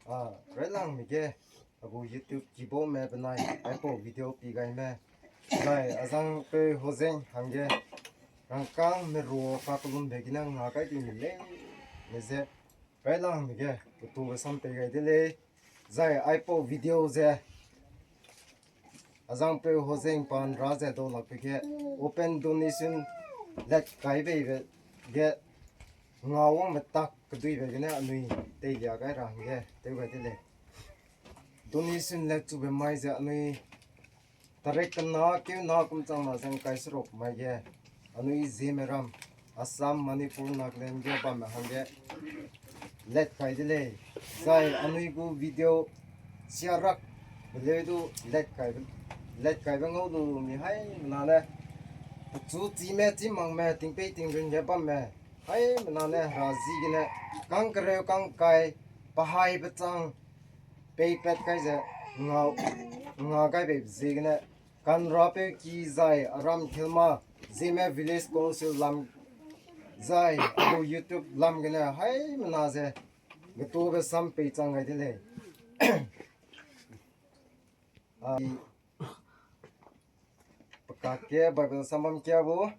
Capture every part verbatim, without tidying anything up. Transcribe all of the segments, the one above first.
A, railangme ge, agu YouTube kibaume benai, aipau video pi gaime. Zai, azangpeu Hozeng hangge, rangkâng merua kakellumbe gene nga kai di mi lei, ne ze, railangme ge, kutube sam pei gai de lei. Zai, aipau video ze, azangpeu Hozeng pa ’nra ze dau lakbe ge, open donation let kai beibe ge, nga wangme tak keduibe gene anui teilia gai ra hangge tew gai de lei. Donation let chube mai ze anui tarik kena keuna kum chang na ze ’ngkai seruk mai ge, anui Zeme ram, Assam, Manipur, Nagaland ge bamme hangge let kai de lei. Zai anui gu video siarak beleu du let kai, let kaibe ngau lu mi haimena ne, pechu chime chimangme tingpei tingrun ge bamme haimena ne hera ziegene kangkereu kangkai pahai pechang peipat kai ze nga, nga gai bei ziegene, kanrapeu ki zai aram kelma, Zeme Village Council lam zai agu YouTube lam gene haimena ze getube sam pei chang gai de lei. A, pekak ge Bible sambam kia bu,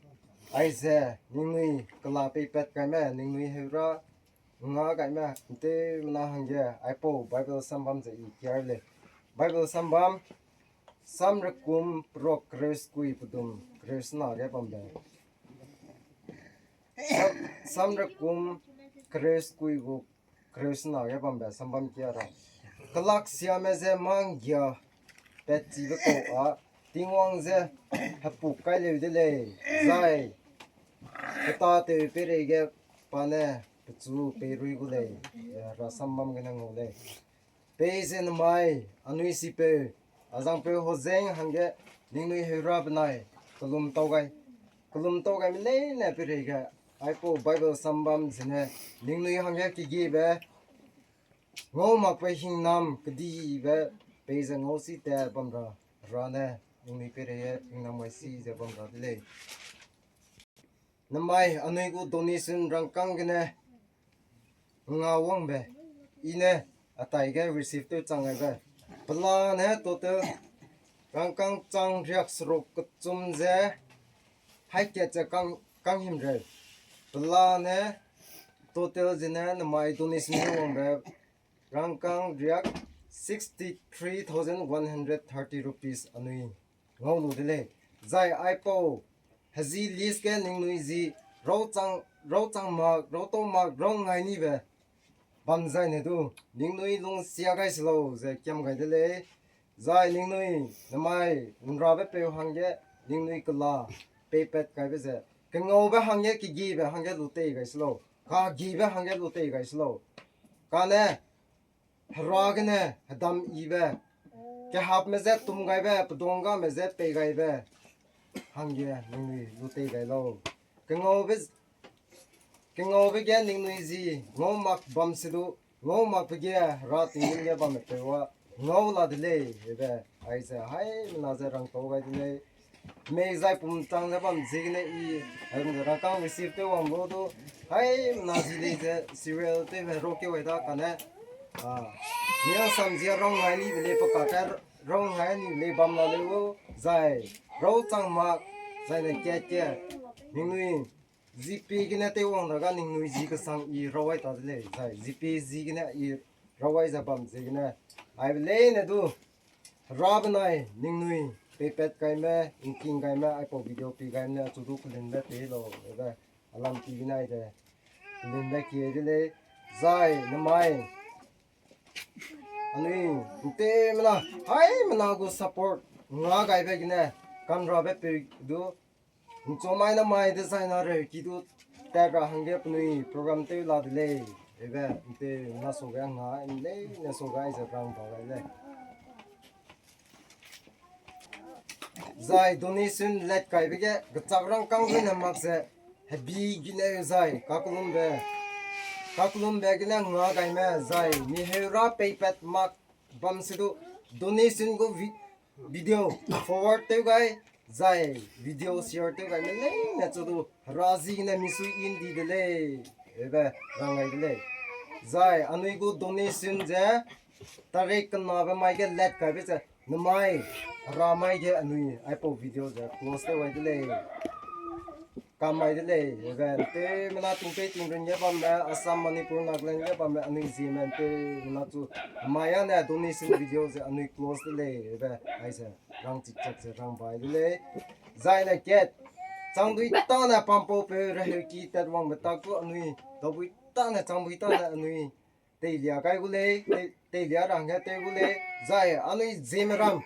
aize ningnui kela peipat kaime, ningnui heura nga gaime, ’nteumena hangge aipau Bible sambam ze i kia lei. Bible sambam, Samrekum perok kereu sekui pedum kereu sena ge bambe. Sam, Samrekum kereu sekui gu kereu sena ge bambe sambam kia ra. Kelaksiame je mâ ’nggia patchibe kau â, Tingwang je hepuk kai leu de lei, zai petâtew peireige pa ne pechu peirui gu lei, eh, rasambam gene ngau lei. Peize nemai, anui sipeu, azangpeu Hozeng hangge ningnui heura benai, kelum tau gai, kelum tau gaime leine peireige, aipau Bible sambam zene, ningnui hangge kegiebe, ngau makbe hingnam kedibe, peize ngau si te bam ra, Hera ne, ningnui peireige hingnam gai si ze bam ra de lei. Nemai anui gu donation rangkâng gene nga wangbe, i ne atai ge receive tew chang gaibe. Pelane total rangkâng chang riak seruk kechum ze, haikat ze kang, kang himreu. Pelane total zene nemai donation wangbe, rangkâng riak sixty three thousand one hundred thirty rupees anui ngau lu de lei. Zai aipau hezi list ge ningnui zi rauchang, rauchang mak, rautau mak, rau ngai nibe bam zaine du, ningnui lungsia gai se lau ze kiam gai de lei. Zai ningnui nemai ’nrabe peu hangge ningnui kela peipat kaibe ze, kengaube hangge kegibe hangge lu tei gai se lau, kagibe hangge lu tei gai se lau. Kane Hera gene hedam yibe, kehapme je tum gaibe, pedonggame je pei gaibe hangge ningnui lu tei gai lau. Kengaube, kengaube ge ningnui zi ngau mak bam se du, ngau makbe ge Hera tinggîm ge bamme peu â ngau la de lei, ebe, aize haimena ze rangtau gai de lei. Mei zai pum chang ze bam ziegene i, rangkâng receive tew wang gu du, haimena zi lei ze serial tewbe rokeu ai da kane, a, miangsam zia rau ngai nibe lei, pekak ge rau ngai nibe lei bam la leu, zai rauchang mak, zaine kat ge, ningnui GPay gene teiwang ra ga ningnui zi kesang i rau ai ta de lei, zai GPay zi gene i rau ai ze bam ziegene, aibe leine du, Hera benai ningnui peipat kaime, ’ngking gaime, aipau video pi gaime ne achu du kelunbe pei lau, ebe, alam pi gene aide kelunbe kie de lei, zai nemai anui ’nteumena, haimena gu support nga gaibe gene, kanrabe peu du, ’nchumai namai dezaina reu ki du tat ra hangge penui program tew la de lei, ebe, ’nteumena suage nga, ’nleine suage aize rang ba gai lei. Zai donation let kaibe ge gechak rangkâng gene mak ze, hebi gene zai, kakellumbe, kakellumbe gene nga gaime zai, mi heura peipat mak bam se du, donation gu vi-, video forward tew gai, zai video share tew gaime leine chu du, Hera zi gene misui in di de lei, ebe rang gai de lei. Zai anui gu donation ze tarik kenabe mai ge let kaibe ze namai, hera mai ge anui aipau video ze close tew wai de lei. Kam mai de lei, ebe, nteumena tingpei tingrun ge bamme, Assam, Manipur, Nagaland ge bamme, anui Zeme nteumena chu mai ane donation video ze anui close de lei, ebe, aize rang chikchak ze rang bai de lei. Zaine kat, changdui tane pampaupeu reheuki tatwangbe tak gu anui, daubui tane changdui tane anui teilia kai gu lei, tei-, teilia ra hangge tew gu lei, zai anui Zeme ram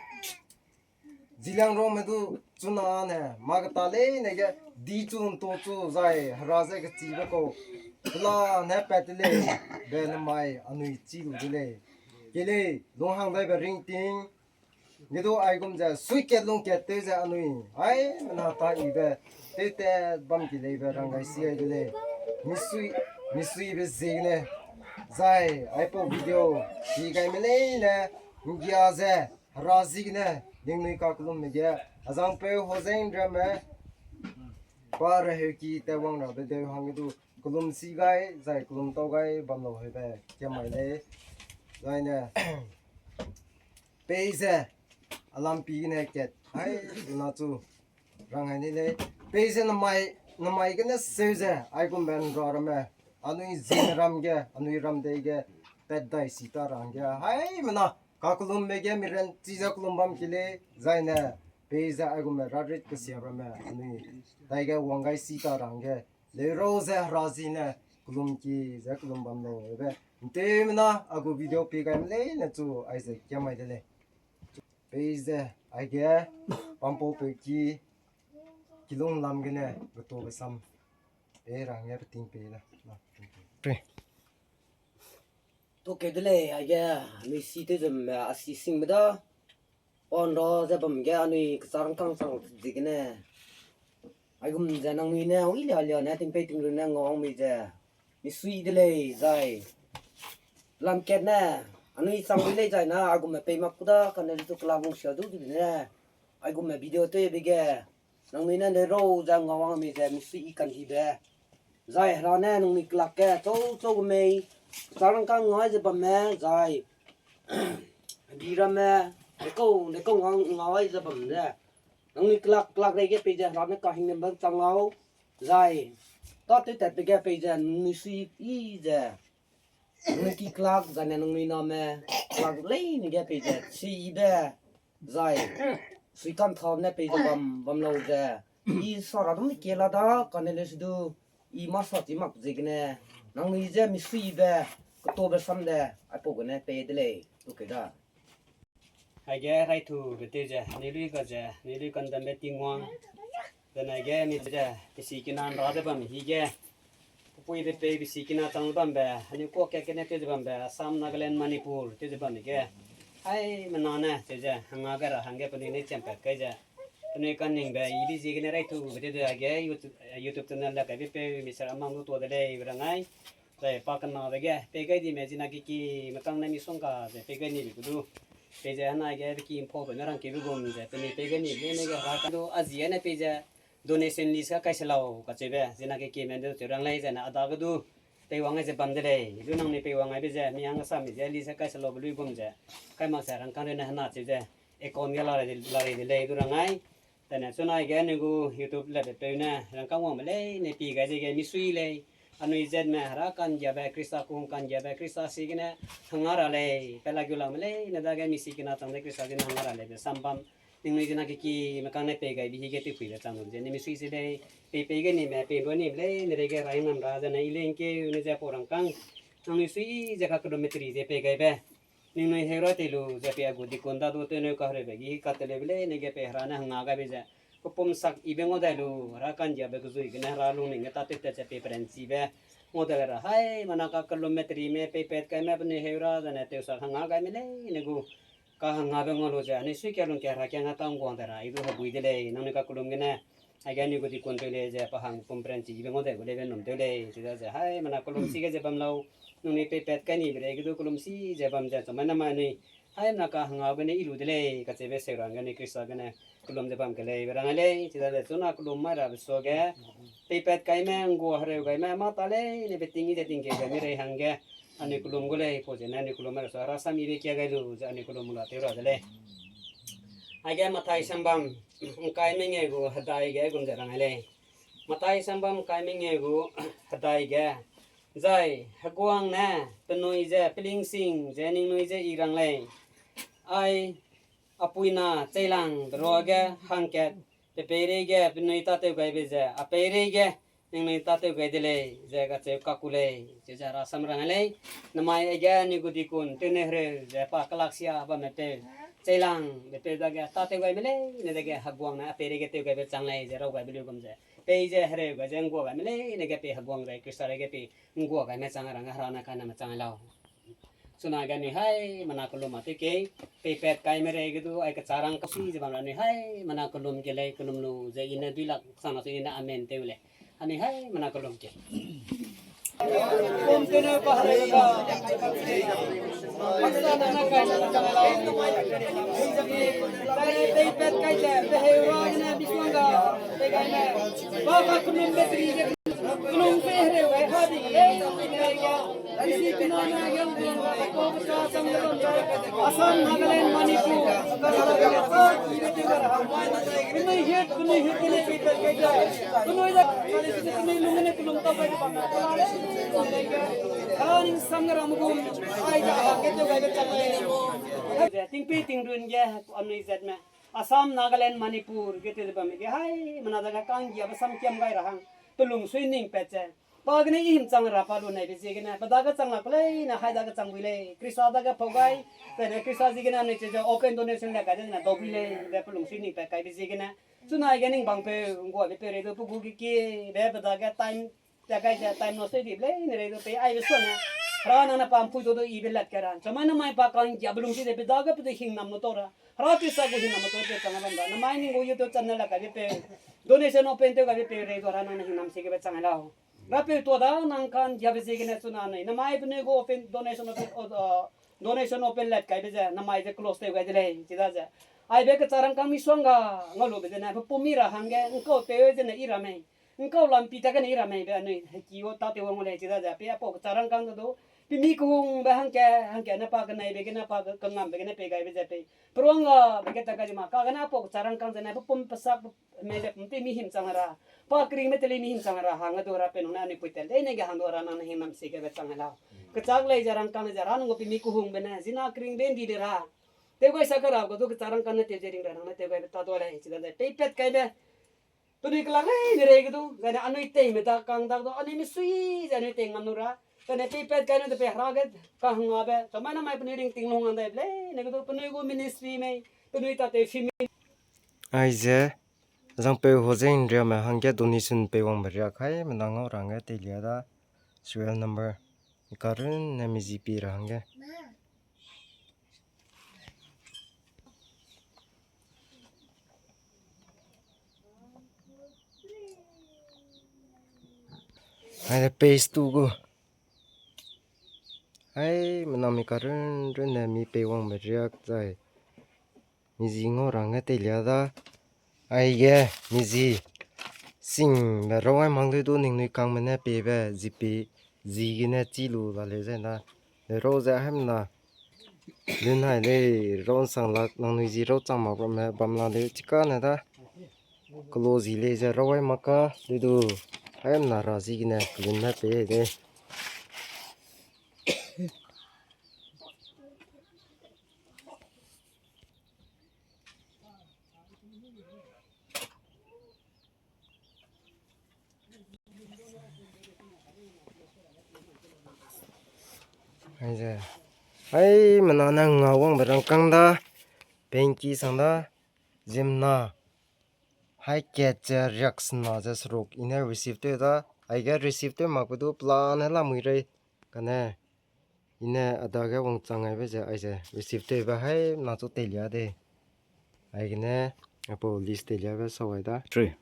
Zeliangrongme du chuna ne, mâ keta leine ge, di chu nto chu zai, hera ze kechibe kau, pelane pat de lei, be namai anui chî lu de lei. Kei lei, lunghang daibe ringting, ge du aigum ze, suikat lungkat tew ze anui, aimena ta ibe, tewtat bam ki leibe rang gai si gai de lei. Misui, misuibe ziegene, zai, aipau video, pi gaime leine, nggia ze, hera ziegene, ningnui kakellumbe ge, azangpeu Hozengramme, pa reheuki tatwang rabe deu hangge du, kellum si gai, zai kellum tau gai, bam lau heube, kiam mai lei, zaine, peize, alampi gene kat, ai, na chu, rang ai ni lei, peize namai, namai gene seu ze, aigumbe nra ramme, anui Zeme ram ge, anui ram dei ge, pat dai si ta ra hangge, aimena, kakellumbe ge miranchi ze kellum bam ki lei, zaine, peize aigumbe rarit kesiabe ramme, anui, daige wang gai si ta ra hangge, leurau ze hera ziegene, kellum ki ze kellum bam lau, ebe, nteumena, a gu video pi gaime leine chu, aize kiam mai de lei. Peize, aige, pampaupeu ki, kilung lam gene, getobe sam, e ra hangge peting pei le, na, peting pei. Tukeu de lei, aige, anui si tew zemme, a si singbe da, pa nra ze bam ge, anui kecharangkâng chang ziegene, aigum ze nangnui ne, hang i lia lia ne, tingpei tingrun ne, ngau hang mei ze, misui de lei zai. Lamkat ne, anui chang de lei zai na, aigumme pei mak ku da, kane zu kelak lungsia du di ne, aigumme video tewbe ge, nangnui ne ndeirau ze ngau hang mei ze, misui i kandibe. Zai hera ne, nangnui kelak ge, chau chau gu mei, kecharangkâng ngai ze bamme, zai. Bi ramme, dekau, dekau ngau, ngau ai ze bam ze. Nangnui kelak, kelak rei ge peize hera ne kahingnam bam chang lau, zai. Tâtew tatbe ge peize nangnui sui i ze. Nangnui ki kelak, zai ne nangnui name, kelak leine ge peize, chibe, zai. Sui kantha ne peize bam, bam lau ze. I sa ra dum kie la da, kane le se du, i mâ sa chi mak ziegene, nangnui ze misuibe, ketobe sam de, aipau gene pei de lei, tukeu da. Aige raitube tew ze, anui lui ga ze, anui lui kandambe Tingwang. Zene ge mi ze, pesikina nra ze bam hige. Pupuibe pei pesikina chang ze bambe, anui kuâ kat gene tew ze bambe, Assam, Nagaland, Manipur, tew ze bambe ge. Haimena ne, cheu ze, hangage ra hangge penui ne chiampat kai ze. Penui kaningbe, ibe ziegene raitube tew ze aige, YouTube, YouTube channel le kaibe peu, Mister Amang du tuâ de lei, be rangai. Zai pa kenabe ge, pei gai dime zina kekime kang ne misongga ze pei gai nibe gu du. Peize hena ge pe ki mpau pe ne rangkeube gum ze, penui pei gai nibe leine ge hera ka du, a zi ne peize donation list ka kai se lau kacheube, zina kekime du cheu rang lei zene, a dage du, peiwang ai ze bam de lei, du nangnui peiwang aibe ze, mi hang kesame ze list kai se laube luigum ze, kai mak ze rangkâng rei ne hena cheu ze, account ge la rei de, la rei de lei du rangai. Tene chunai ge anui gu YouTube lebe peu ne, rangkâng wangbe leine pi gai dege misui lei. Anui zatme hera ka'nggiabe, Khrista kehung ka'nggiabe, Khrista sigene hangge ra lei. Pela gu langme leine dage misikina chang de Khrista gene hangge ra leibe sam bam. Ningnui zina kekime kang ne pei gaibe hige tewpuibe chang lu ze ni misui se lei. Pei pei ge nime, pei rua nime leine reige rainam ra zene i lei ngkeu ne ze pau rangkâng. Nangnui sui ze kakellumme teri ze pei gaibe. Ningnui heu ra tei lu ze pei a gu deacon da du tewneu kahereube gi kateleube leine ge pei hera ne hangge gaibe ze. Kepum sak ibe ngau dai lu, hera ka'nggiabe kezui gene hera lungning ge tâtew tat ze pei peranchibe ngau dai ra haimena kakellumme terime peipat kaime penui heu ra zene tewsak hangge gaime leine gu. Kahanggebe ngau lu ze, anui suikia lungkia herakiangge tâ ngguang dai ra, i du hebui de lei, nangnui kakellum gene. Aige anui gu deacon peu lei ze, pa hang pum peranchi ibe ngau dai gu leibe num tew lei, chidaze, haimena kellum si ge ze bam lau, nangnui peipat kai nibe rei ge du kellum si ze bam ze, chamai namai anui, haimena kahanggebe ne i lu de lei, kacheube seu rangge anui Khrista gene, kellum ze bam ke lei, be rang lei, chidaze, chuna kellum mai rabe suage, peipat kaime, nggua hereu gaime, mâ ta leine beting i ze tingkeu gaime rei hangge, Anui kelum gu lei, pau zene anui kelum ra sa, rasam ibe kia gai lu ze anui kelum la tew ra de lei. Aige Mathai sambam, ngkai mengeu gu hedai ge gum ze rang lei. Mathai sambam ngkai mengeu gu hedai ge, zai heguang ne penui ze pelingsing ze ningnui je i rang lei. Ai apuina cheilang de ruage hangkat, pe peireige penui tâtew gaibe ze, a peireige ningnui tâtew gai de lei, ze kacheu kaku lei, ze ze rasam rang lei. Namai aige anui gu dikun tewne hereu ze pa kelaksia bamme peu, cheilang de peu dage tâtew gaime leine dege heguang ne a peireige tew gaibe chang lei, ze raw gaibe lu gum ze. Pei ze hereu gai ze nggua gaime leine ge pei heguang rei Khrista rei ge pei nggua gaime chang rang hera ne kainame chang lau. Chuna ge anui haimena kelum a tew kei, peipat kaime rei ge du, ai kecharang kasi ze bam ra anui haimena kelum ke lei, kelum lu ze i ne dui lak sang na su i ne amen tew lei. Anui haimena kelum ke. Assam, Nagaland, Manipur, Tingpei tingrun ge anui zatme Assam, Nagaland, Manipur ge te bamme ge haimena dage kanggiabe samkiam gai ra hang pelungsui ning pat ze, pa gene i himchang ra pa lu neibe ziegene pe dage chang lak leine hai dage chang bui lei, Khrista dage pau gai, zene Khrista ziegene anui che ze open donation le kai de zene dau bui lei be pelungsui ning pat kaibe ziegene. Chuna aige ning bang peu ngguabe peu rei du pe gu ge kiebe pe dage time tat kai ze time no sei dibe leine rei du pei aibe suane, hera nang ne pa mpui du du ibe lat kai ra chamai namai pa kanggiabe lungsui de pe dage pe du hingnam me tau ra, hera Khrista gu hingnam me tau pe chang bam da namai ning gu YouTube channel le kaibe peu, donation open tew gaibe peu rei du hera nang ne hingnam sie gebe chang lau. Rapeu tua da nang kanggiabe ziegene chuna anui namai penui gu open donation open, donation open lat kaibe ze namai ze close tew gai de lei, chidaze. Aibe kecharangkâng misuang ga ngaulube zene pe pum mi ra hangge ngkau tew zene i ra mei, ngkau lampi ta gene i ra mei be anui heki o tâtew wang gu lei, chidaze. Pei apau kecharangkâng du du, pe mi kehungbe hangke, hangke ne pa keneibe gene pa kengambe gene pei gaibe ze pei peruang gabe ge ta gai di ma, kagene apau kecharangkâng zene pe pum pesak, mei ze pum tei mi himchang ra, pa keringbe tei lei mi himchang ra hangge du ra pe nung ne anui pui tat leine ge hang du ra nang ne hingnam sie gebe chang lau. Kechak lei ze rangkâng lei ze ra nung gu pe mi kehungbe ne zina keringbe ndi de ra, tew gai sak ra gu du kecharangkâng ne tew ze ring ra nang ne tew gaibe ta du lei, chidaze. Peipat kaibe penui kelak leine rei ge du, zene anui teime da kang dak du, anui misui ze anui tei ngam nu ra, zene peipat kai nu de pe hera ge kangngabe chamai namai penui ringting lung hang daibe leine ge du, penui gu ministry mei, penui tâtew fimi Aize, azangpeu Hozeng Riame hangge donation pei wangbe riak haimena ngau ra hangge teilia da, serial number, i karunne mi zipi ra hangge. Aide page two gu. Haimena mi karun runne mi pei wangbe riak zai. Mi zi ngau ra hangge teilia da. Aige, mi zi singbe rau ai mang dui du ningnui kangme ne peibe zipi, zi gene chî lu la leu zai na. Leu rau ze haimena. Lun hai lei rau nsang lak nangnui zi rau chang mak ramme bam la leu chikane da. Kelo zi lei ze rau ai mak ka, leu du. Haimena ra zi gene kelun ne pei de. Aize. Haimena ne ngau wangbe rangkâng da. Penki sang da. Ziemmena. Hai kat ze riaksena ze seruk i ne receive tew da. Aige receive tew makbe du pelane lamui rei. Kane. I ne a dage wangchang aibe ze aize receive tewbe haimena chu teilia de. Aigene, apau list teiliabe sau ai da. Three.